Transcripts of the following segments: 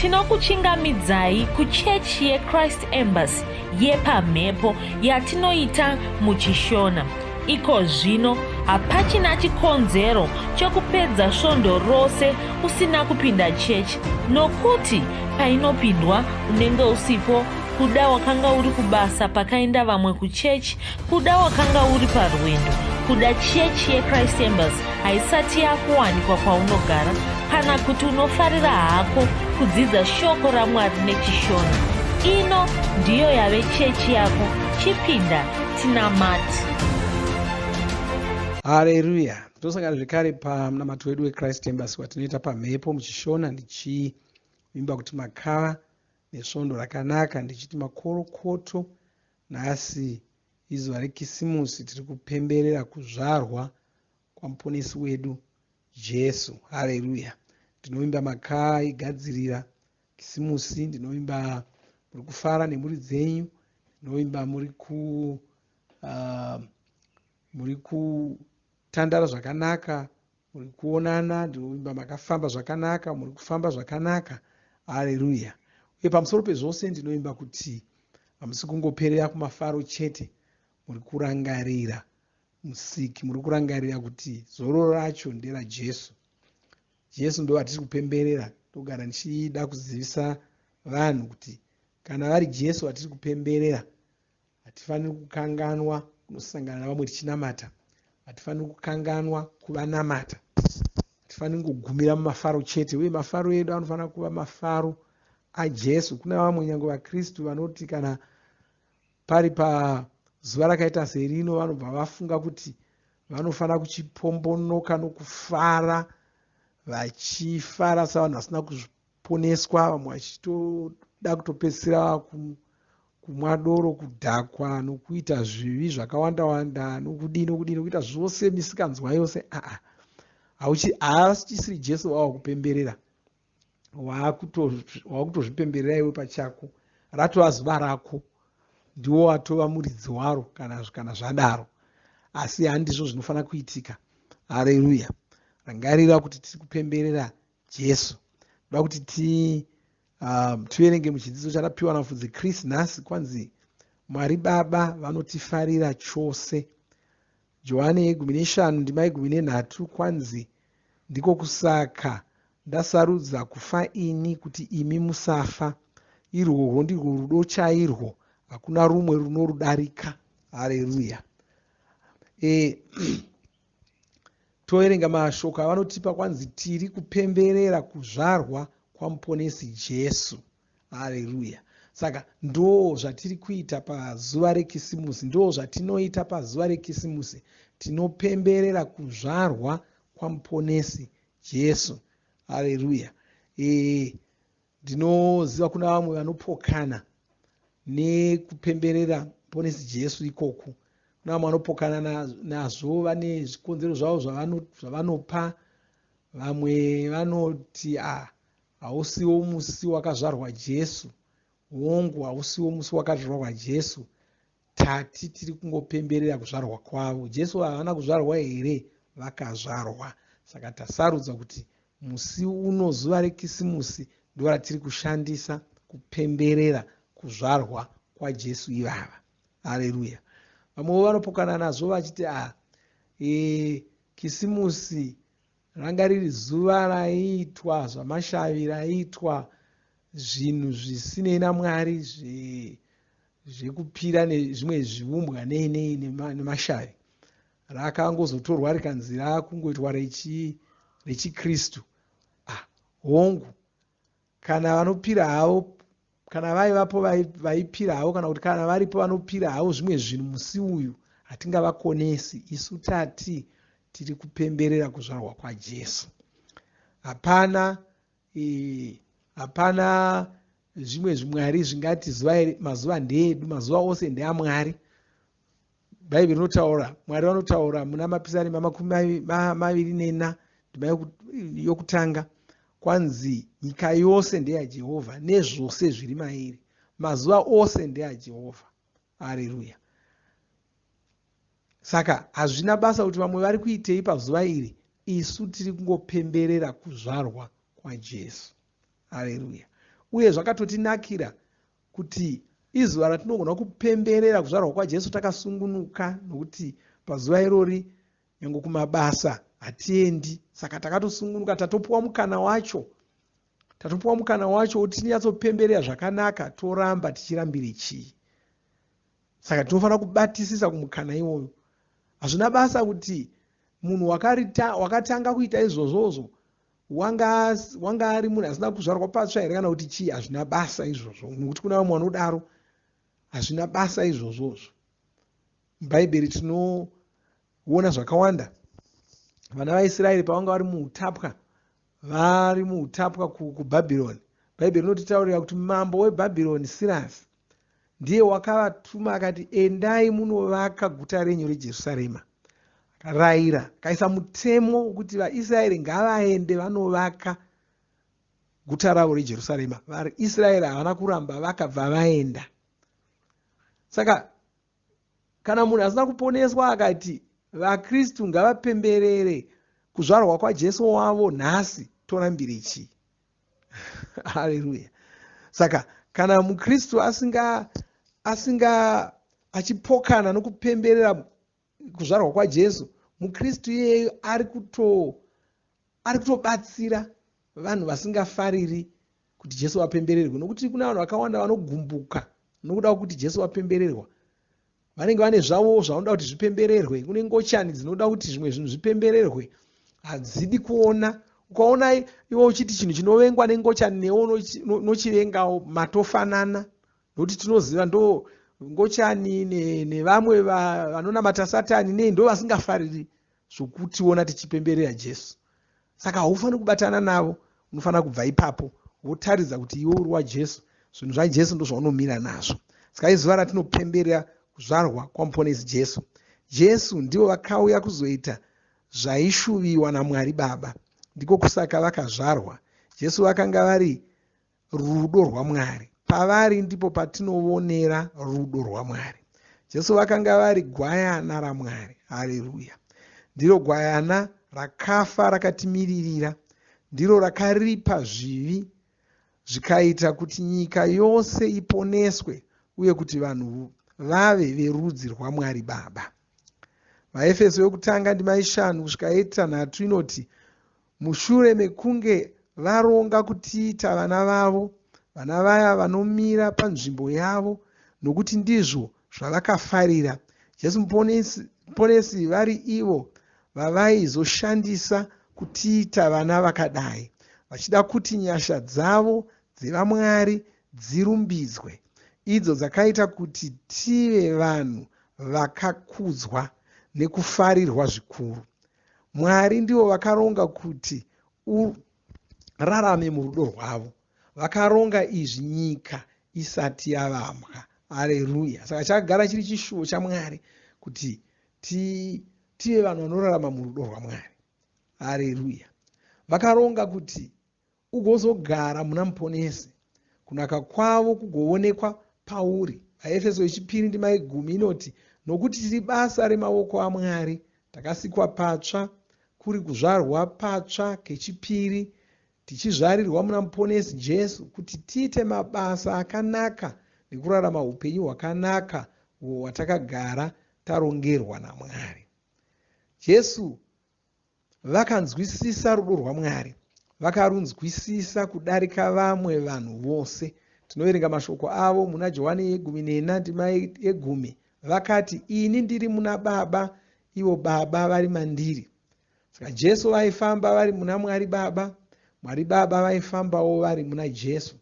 Tinokuchingamidzai kuchechi yeChrist Embassy yepamhepo yatinoita muchiShona. Iko zvino hapachina chikonzero chokupedza svondo rose usina kupinda chechi nokuti painopindwa unenge usipo kuda wakanga uri kubasa pakaenda vamwe kuchechi kuda wakanga uri parwendo kuda chechi yechrist embassy haisati yakuwanikwa kwaunogara kana kuti unofarira hako kudzidza shoko ramwari nechishona ino ndiyo yave chechi yako chipinda tinamati Hareruya! Tosangana zvekare pamunamato wedu weChrist Embassy watinoita pamhepo muchishona ndichivimba kuti makava nesvondo rakanaka ndichiti makorokoto nhasi izuva rekisimusi tiri kupemberera kuzvarwa kwamuponesi wedu Jesu. Hareruya! Ndinovimba makaigadzirira kisimusi, ndinovimba muri kufara nemhuri dzenyu, ndinovimba muri ku uh, muri kutandara zvakanaka muri kuonana ndinovimba makafamba zvakanaka muri kufamba zvakanaka hareruya uye pamusoro pezvose ndinovimba kuti hamusi kungoperera kumafaro chete muri kurangarira musiki muri kurangarira kuti zororo racho nderajesu jesu ndo vatiri kupemberera ndogara ndichida kuzivisa vanhu kuti kana vari jesu vatiri kupemberera Hatifaniri kukanganwa kunosangana navamwe tichinamata. Hatifaniri kukanganwa kuvanamata. Hatifaniri kugumira mumafaro chete, uye mafaro edu anofanira kuva mafaro aJesu. Kuna vamwe nyange vaKristu vanoti kana pari pazuva rakaita serino vanobva vafunga kuti vanofanira kuchipombonoka nokufara vachifara savanhu vasina poneswa vamwe vachitoda kutopedzisira kumwa doro kudhakwa nokuita zvivi zvakawanda wanda nokudii nokudii nokuita zvose misikanzwa yose aa haachisiri jesu wava kupemberera wakutozvipemberera iwe pachako ratova zuva rako ndiwo watova muridzi waro kana, kana zvadaro asi handizvo zvinofanira kuitika hareruya rangarira kuti tiri kupemberera Jesu. Ndoda kuti ti um, tiverenge muchidzidzo chatapiwa naMufudzi Chris nhasi kwanzi Mwari Baba vanotifarira chose. Johane yegumi neshanu ndima yegumi nenhatu kwanzi ndiko kusaka ndasarudza kufa ini kuti imi musafa. Irworwo ndirwo rudo chairwo, hakuna rumwe runorudarika. Hareruya. E, Toverenga mashoko avanotipa kwanzi tiri kupemberera kuzvarwa kwaMuponesi Jesu. Hareruya. Saka ndo zvatiri kuita pazuva reKisimusi, ndo zvatinoita pazuva reKisimusi. Tinopemberera kuzvarwa kwaMuponesi Jesu. Hareruya. E, Ndinoziva kuna vamwe vanopokana nekupemberera Muponesi Jesu ikoku. Kuna vamwe vanopokana nazvo vane zvikonzero zvavo zvavanopa. Vamwe vanoti a ah, hausiwo musi wakazvarwa Jesu. Hongu, hausiwo musi wakazvarwa Jesu. Tati tiri kungopemberera kuzvarwa kwavo. Jesu havana kuzvarwa here? Vakazvarwa. Saka tasarudza kuti musi uno zuva reKisimusi ndoratiri kushandisa kupemberera kuzvarwa kwaJesu ivava. Hareruya. Vamwewo vanopokana nazvo vachiti a ah, e, Kisimusi ranga riri zuva raiitwa zvamashavi raiitwa zvinhu zvisinei namwari zvekupira nezvimwe zviumbwa nei nei nemashavi rakangozotorwa rikanzi rakungoitwa rechikristu ah, hongu kana vanopira havo kana vaivapo vaipira havo kana kuti kana varipo vanopira havo zvimwe zvinhu musi uyu hatingavakonesi isu tati tiri kupemberera kuzvarwa kwajesu hapana e, hapana zvimwe zvimwari zvingati zuva iri mazuva ndeedu mazuva ose ndeamwari bhaibheri rinotaura mwari vanotaura muna mapisarema makumi maviri nena ndima yokutanga kwanzi nyika yose ndeyajehovha nezvose zviri mairi mazuva ose ndeajehovha areruya saka hazvina basa kuti vamwe vari kuitei pazuva iri isu tiri kungopemberera kuzvarwa kwajesu Hareruya. Uye zvakatotinakira kuti izuva ratinogona kupemberera kuzvarwa kwaJesu takasungunuka, nokuti pazuva irori nyange kumabasa hatiendi. Saka takatosungunuka, tatopuwa mukana wacho, tatopuwa mukana wacho kuti tinyatsopemberera zvakanaka. Toramba tichirambire chii? Saka tinofanira kubatisisa kumukana iwoyo. Hazvina basa kuti munhu wakatanga kuita izvozvozvo wanga ari munhu asina kuzvarwa patsva here kana kuti chii. Hazvina basa izvozvo, nokuti kuna vamwe vanodaro. Hazvina basa izvozvozvo. MuBhaibheri tinoona zvakawanda. Vana vaIsraeri pavanga vari muutapwa, vari muutapwa kuBhabhironi, Bhaibheri rinotitaurira kuti mambo weBhabhironi, Sirasi, ndiye wakavatuma akati, "Endai munovaka guta renyu reJerusarema." Akarayira, akaisa mutemo wekuti vaIsraeri ngavaende vanovaka guta ravo reJerusarema. VaIsraeri havana kuramba, vakabva vaenda. Saka kana munhu asina kuponeswa akati vaKristu ngavapemberere kuzvarwa kwaJesu wavo nhasi, torambire chii? Haleluya! Saka kana muKristu asinga achipokana nokupemberera kuzvarwa kwaJesu, muKristu iyeyo ari kutobatsira vanhu vasingafariri kuti Jesu vapembererwe, nokuti kuna vanhu vakawanda vanogumbuka nokuda kwekuti Jesu vapembererwa. Vanenge vane zvavo zvavanoda kuti zvipembererwe. Kune ngochani dzinoda kuti zvimwe zvinhu zvipembererwe, hadzidi kuona. Ukaona iwe uchiti chinhu chinovengwa nengochani, newe unochivengawo, matofanana, nokuti tinoziva ndo ngochani nevamwe vanonamata Satani nei ndo vasingafariri zvokutiona tichipemberera Jesu. Saka haufaniri kubatana navo. Unofanira kubva ipapo, wotaridza kuti iwe uri waJesu, zvinhu zvaJesu ndo zvaunomira nazvo. Saka izuva ratinopemberera kuzvarwa kwaMuponesi Jesu. Jesu ndivo vakauya kuzoita zvaishuviwa naMwari Baba, ndiko kusaka vakazvarwa. Jesu vakanga vari rudo rwaMwari. Pavari ndipo patinovonera rudo rwaMwari. Jesu vakanga vari gwayana raMwari. Haleluya! Ndiro gwayana rakafa rakatimiririra, ndiro rakaripa zvivi, zvikaita kuti nyika yose iponeswe uye kuti vanhu vave verudzi rwaMwari Baba. VaEfeso yokutanga ndima 5 kusvika 8 inoti, mushure mekunge varonga kutiita vana vavo, vana vaya vanomira panzvimbo yavo, nokuti ndizvo zvavakafarira, Jesu Muponesi vari ivo vavaizoshandisa kutiita vana vakadai, vachida kuti nyasha dzavo dzevamwari dzirumbidzwe, idzo dzakaita kuti tive vanhu vakakudzwa nekufarirwa zvikuru. Mwari ndivo vakaronga kuti urarame murudo rwavo. Vakaronga izvi nyika isati yavambwa. Aleluya! Saka chakagara chiri chishuwo chaMwari kuti tive vanhu vanorarama murudo rwaMwari. Aleluya! Vakaronga kuti ugozogara muna Muponesi, kunaka kwavo kugoonekwa pauri. VaEfeso yechipiri ndima 10 inoti, nokuti tiri basa remaoko aMwari, takasikwa patsva, kuri kuzvarwa patsva kechipiri, tichizvarirwa muna Muponesi Jesu, kuti tiite mabasa akanaka nekurarama upenyu hwakanaka uhwo hwatakagara tarongerwa naMwari. Jesu vakanzwisisa rudo rwaMwari, vakarunzwisisa kudarika vamwe vanhu vose. Tinoverenga mashoko avo muna Johani 14 ndima 10. Vakati, "Ini ndiri muna Baba, ivo Baba vari mandiri." Saka Jesu vaifamba vari muna Mwari Baba, Mwari Baba vaifambawo vari muna Jesu.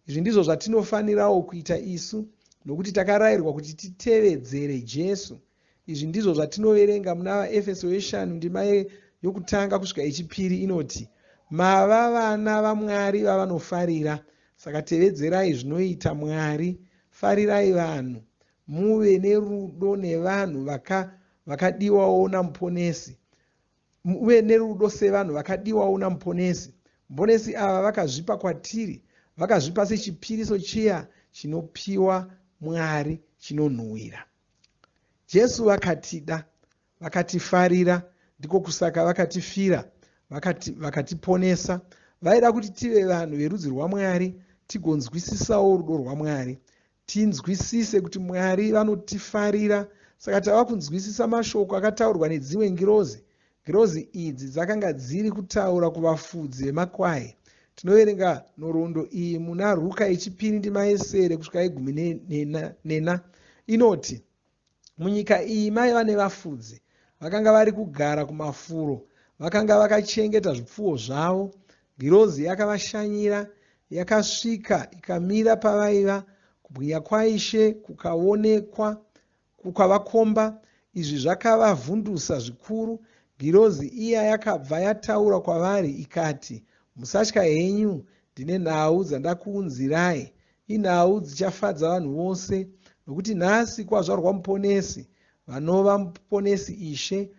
Izvi ndizvo zvatinofanirawo kuita isu, nokuti takarayirwa kuti titevedzere Jesu. Izvi ndizvo zvatinoverenga muna VaEfeso 5 ndima 1 kusvika 2 inoti, mava vana vaMwari vavanofarira, saka tevedzerai zvinoita Mwari, farirai vanhu, muve nerudo nevanhu vakadiwawo naMuponesi, muve nerudo sevanhu vakadiwawo naMuponesi. Muponesi ava vakazvipa kwatiri, vakazvipa sechipiriso chiya chinopiwa Mwari chinonhuhwira. Jesu vakatida, vakatifarira, ndiko kusaka vakatifira, vakatiponesa. Vaida kuti tive vanhu verudzi rwaMwari, Tigonzwisisawo rudo rwaMwari. Tinzwisise kuti Mwari vanotifarira. Saka tava kunzwisisa mashoko akataurwa nedzimwe ngirozi. Ngirozi idzi dzakanga dziri kutaura kuvafudzi vemakwai. Tinoverenga nhoroondo iyi muna Ruka yechipiri ndima yesere kusvika yegumi nena. Inoti, Munyika iyi maiva nevafudzi vakanga vari kugara kumafuro, vakanga vakachengeta zvipfuwo zvavo. Ngirozi yakavashanyira, yakasvika ikamira pavaiva, kubwinya kwaIshe kukaonekwa kukavakomba. Izvi zvakavavhundusa zvikuru. Ngirozi iya yakabva yataura kwavari ikati, Musatya henyu, ndine nhau dzandakuunzirai, Inhau dzichafadza vanhu vose, nokuti nhasi kwazvarwa Muponesi, vanova Muponesi Ishe,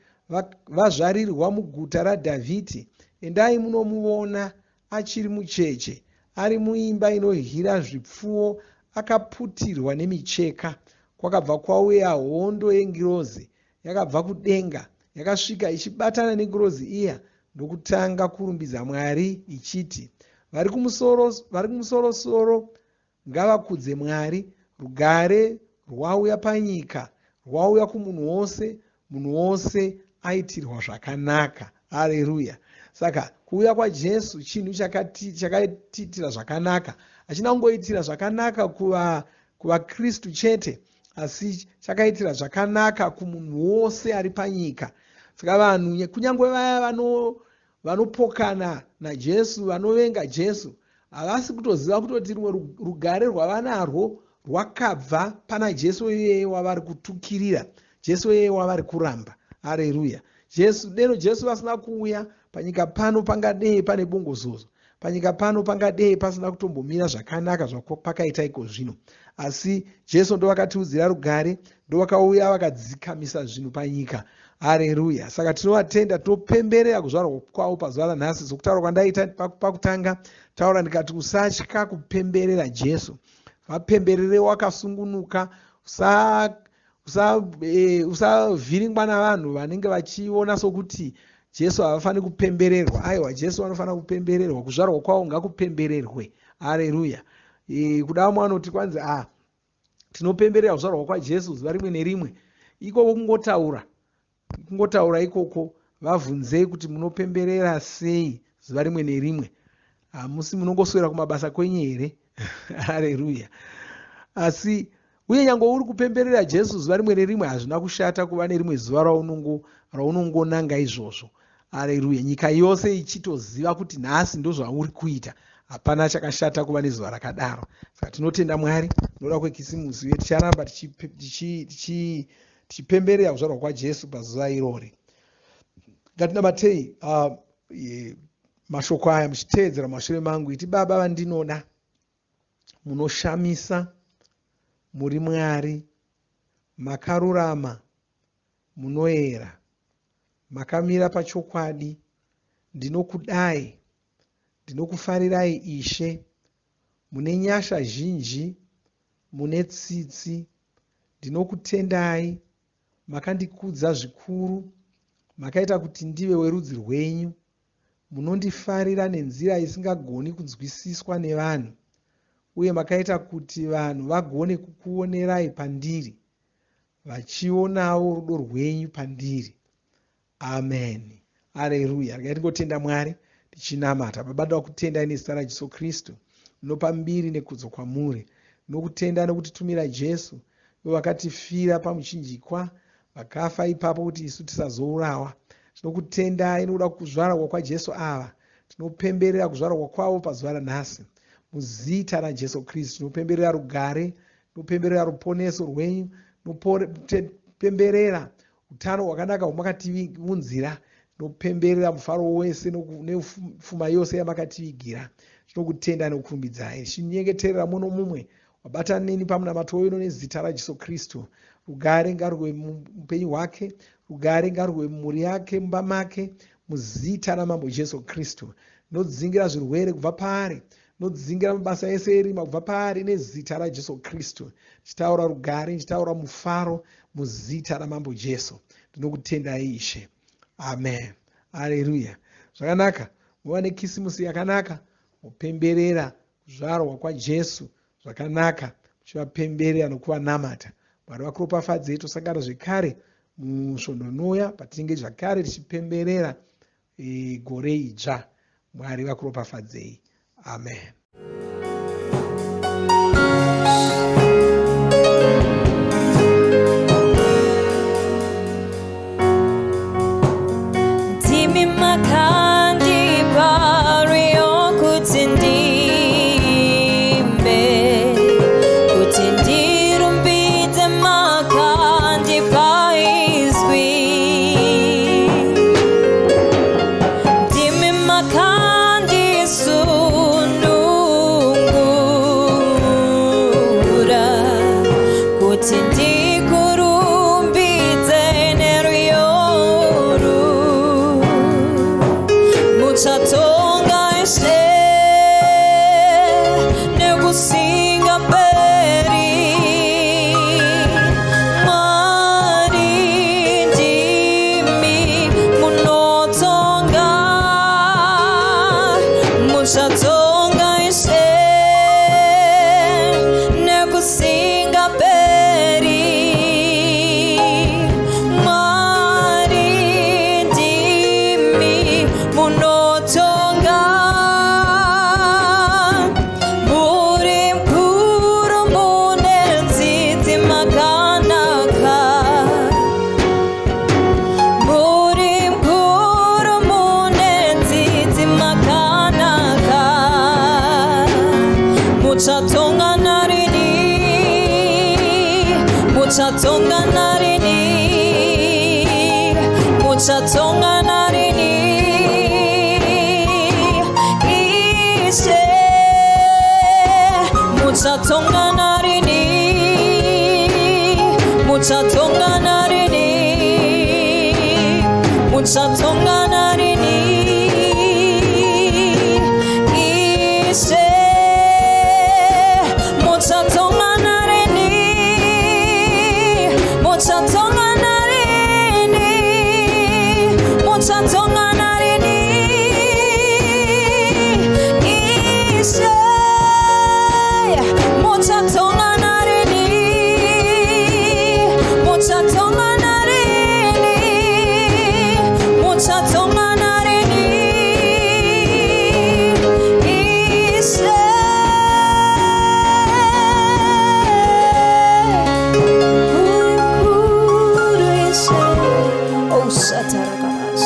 vazvarirwa muguta raDhavhidhi. Endai munomuvona achiri mucheche, ari muimba inodyira zvipfuwo, akaputirwa nemicheka. Kwakabva kwauya hondo yengirozi yakabva kudenga, yakasvika ichibatana nengirozi iya ndokutanga kurumbidza Mwari ichiti, Vari kumusoro-soro ngavakudze Mwari, rugare rwauya panyika, rwauya kumunhu wose, munhu wose aitirwa zvakanaka. Hareruya! Saka kuuya kwaJesu chinhu chakatiitira zvakanaka. Hachina kungoitira zvakanaka kuvaKristu chete, asi chakaitira zvakanaka kumunhu wose ari panyika. Saka vanhu, kunyange vaya vanopokana naJesu, vanovenga Jesu, havasi kutoziva kutoti rumwe rugare rwavanarwo rwakabva pana Jesu iyeye wavari kutukirira, Jesu iyeye wavari kuramba. Hareruya! Jesu, deno Jesu vasina kuuya panyika pano, pangadei pane bongozozo. Panyika pano pangadei pasina kutombomira zvakanaka zvapakaita iko zvino. Asi Jesu ndovakatiudzira rugare, ndovakauya vakadzikamisa zvinhu panyika. Hareruya! Saka tinovatenda, tinopemberera kuzvarwa kwavo pazuva ranhasi. Sokutaura kwandaita pakutanga, taura ndikati usatya kupemberera Jesu. Vapemberere wakasungunuka, usavhiringwa navanhu vanenge vachiona sokuti Jesu havafaniri kupembererwa. Aiwa, Jesu vanofanira kupembererwa, kuzvarwa kwavo ngakupembererwe. Hareruya! Kuda vamwe vanoti kwanzi a tinopemberera kuzvarwa kwaJesu zuva rimwe nerimwe. Ikoko kungotaura, kungotaura ikoko. Vavhunzei kuti munopemberera sei zuva rimwe nerimwe. Hamusi munongoswera kumabasa kwenyu here? Hareruya! Asi uye nyange uri kupemberera Jesu zuva rimwe nerimwe, hazvina kushata kuva nerimwe zuva raunongonanga izvozvo. Hareruya! Nyika yose ichitoziva kuti nhasi ndozvauri kuita. Hapana chakashata kuva nezuva rakadaro. Saka tinotenda Mwari nokuda kweKisimusi, uye ticharamba tichipemberera kuzvarwa kwaJesu pazuva irori. Ngatinamatei mashoko aya muchiteedzera mumashure mangu. Iti, Baba vandinoda, munoshamisa, muri Mwari, makarurama, munoera, makamira pachokwadi. Ndinokudai, ndinokufarirai Ishe, mune nyasha zhinji, mune tsitsi. Ndinokutendai, makandikudza zvikuru, makaita kuti ndive werudzi rwenyu. Munondifarira nenzira isingagoni kunzwisiswa nevanhu, uye makaita kuti vanhu vagone kukuonerai pandiri, vachionawo rudo rwenyu pandiri. Ameni. Areruya. Regai tingotenda Mwari tichinamata. Baba, ndoda kutendai nezita raJesu Kristu. Ndinopa mbiri nekudzo kwamuri. Ndinokutenda nekutitumira Jesu, ivo vakatifira pamuchinjikwa, vakafa ipapo kuti isu tisazourawa. Tinokutendai nokuda kuzvarwa kwaJesu ava. Tinopemberera kuzvarwa kwavo pazuva ranhasi. Muzita raJesu Kristu tinopemberera rugare, tinopemberera ruponeso rwenyu, tinopemberera utano hwakanaka hwamakatiunzira, tinopemberera mufaro wese nepfuma yose yamakativigira. Tinokutenda nokukurumbidzai. Tichinyengeterera mumwe nomumwe wabatana neni pamunamato uno nezita raJesu Kristu. Rugare ngaruve muupenyu hwake, rugare ngaruve mumhuri yake, mumba make, muzita raMambo Jesu Kristu. Ndinodzingira zvirwere kubva paari, ndinodzingira mabasa ese erima kubva paari nezita raJesu Kristu. Ndichitaura rugare, ndichitaura mufaro muzita raMambo Jesu. Ndinokutendai Ishe. Amen. Haleluya. Zvakanaka. Muva nekisimusi yakanaka. Mupemberera. kuzvarwa kwaJesu zvakanaka muchivapemberera nokuvanamata. Mwari vakuropafadzei tosangana zvekare musvondo rinouya patinenge zvakare tichipemberera e, gore idzva. Mwari vakuropafadzei. Amen. Ndimi makandipa rwiyo kuti ndiimbe, kuti ndirumbidze makandipa izwi. Ndimi makandisunungura, kuti ndikurumbidze nerwiyo urwu. Muchatonga Ishe nekusingaperi. Mwari ndimi munotonga. Muchatonga Ishe nekusingaperi. Mwari ndimi munotonga. Muri mukuru mune tsitsi makanaka. Muri mukuru mune tsitsi makanaka. Muchatonga narini, muchatonga narini, muchatonga narini. Ishe, muchatonga narini, muchatonga narini, muchatonga narini. Ishe, muchatonga narini, muchatonga narini, muchatonga narini. Ishe, muchatonga narini, muchatonga narini, muchatonga narini. Ishe. Mukuru Ishe. Oh, Satarabas.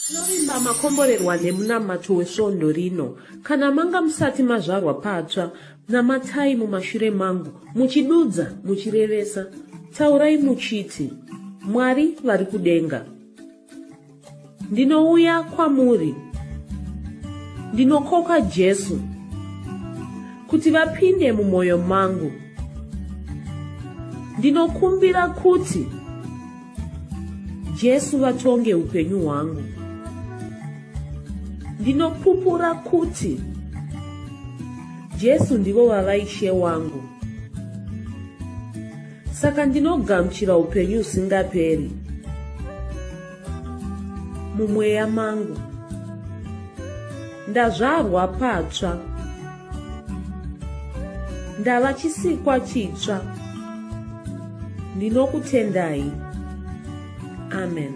Tinovimba makomborerwa nemunamato wesvondo rino. Kana manga musati mazvarwa patsva, namatai mumashure mangu, muchidudza, muchirevesa. Taurai muchiti, Mwari vari kudenga. Ndinouya kwamuri. Ndinokoka Jesu kuti vapinde mumwoyo mangu. Ndinokumbira kuti Jesu vatonge upenyu hwangu. Ndinopupura kuti Jesu ndivo vava Ishe wangu. Saka ndinogamuchira upenyu husingaperi mumweya mangu. Ndazvarwa patsva. Ndava chisikwa chitsva. Ndinokutendai. Amen.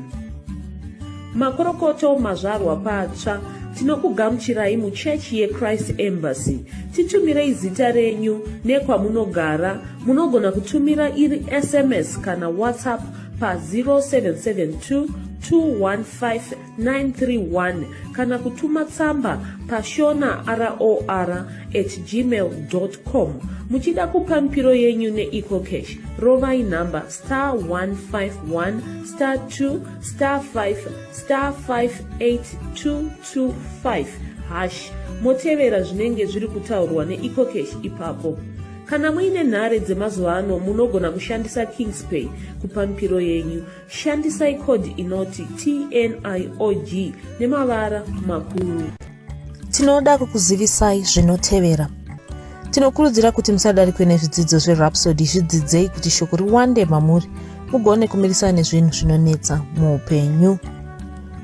Makorokoto mazvarwa patsva. Tinokugamuchirai muchechi yeChrist Embassy. Titumirei zita renyu nekwamunogara. Munogona kutumira iri SMS kana WhatsApp pa 0772 215 931 kana kutuma tsamba pashona ror at gmail com. Muchida kupa mipiro yenyu neEcoCash, rovai nhamba star 151 star 2 star 5 star 58225 hash motevera zvinenge zviri kutaurwa neEcoCash ipapo. Kana muine nhare dzemazuva ano munogona kushandisa Kingspay kupa mipiro yenyu. Shandisai code inoti TNIOG nemavara makuru. Tinoda kukuzivisai zvinotevera. Tinokurudzira kuti musadarikwe nezvidzidzo zveRhapsody, zvidzidzei kuti shoko riwande mamuri mugone kumirisana nezvinhu zvinonetsa muupenyu.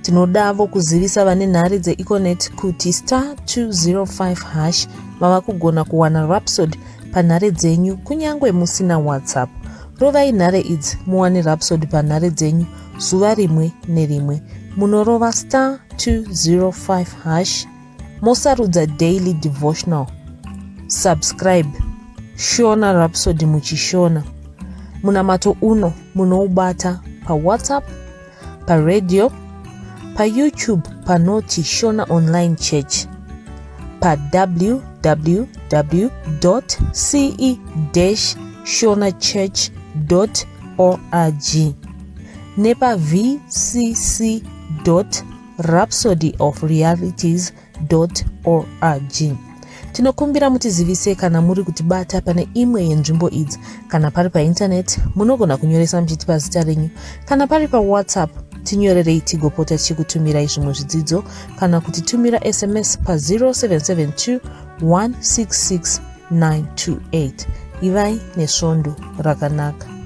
Tinodavo kuzivisa vane nhare dzeEconet kuti star 205 hash mava kugona kuwana Rhapsody panhare dzenyu kunyange musina WhatsApp. Rovai nhare idzi muwane Rhapsody panhare dzenyu zuva rimwe nerimwe. Munorova star 205 hash mosarudza daily devotional subscribe shona rhapsody muchishona munamato uno munoubata pawhatsapp paradio payoutube panoti shona online church pawww ce shona church org nepavcc rhapsodyofrealities.org. Tinokumbira mutizivise kana muri kutibata pane imwe yenzvimbo idzi. Kana pari paintaneti, munogona kunyoresa muchitipa zita renyu. Kana pari paWhatsApp, tinyorerei tigopota tichikutumirai zvimwe zvidzidzo kana kutitumira SMS pa 0772 166 928. Ivai nesvondo rakanaka.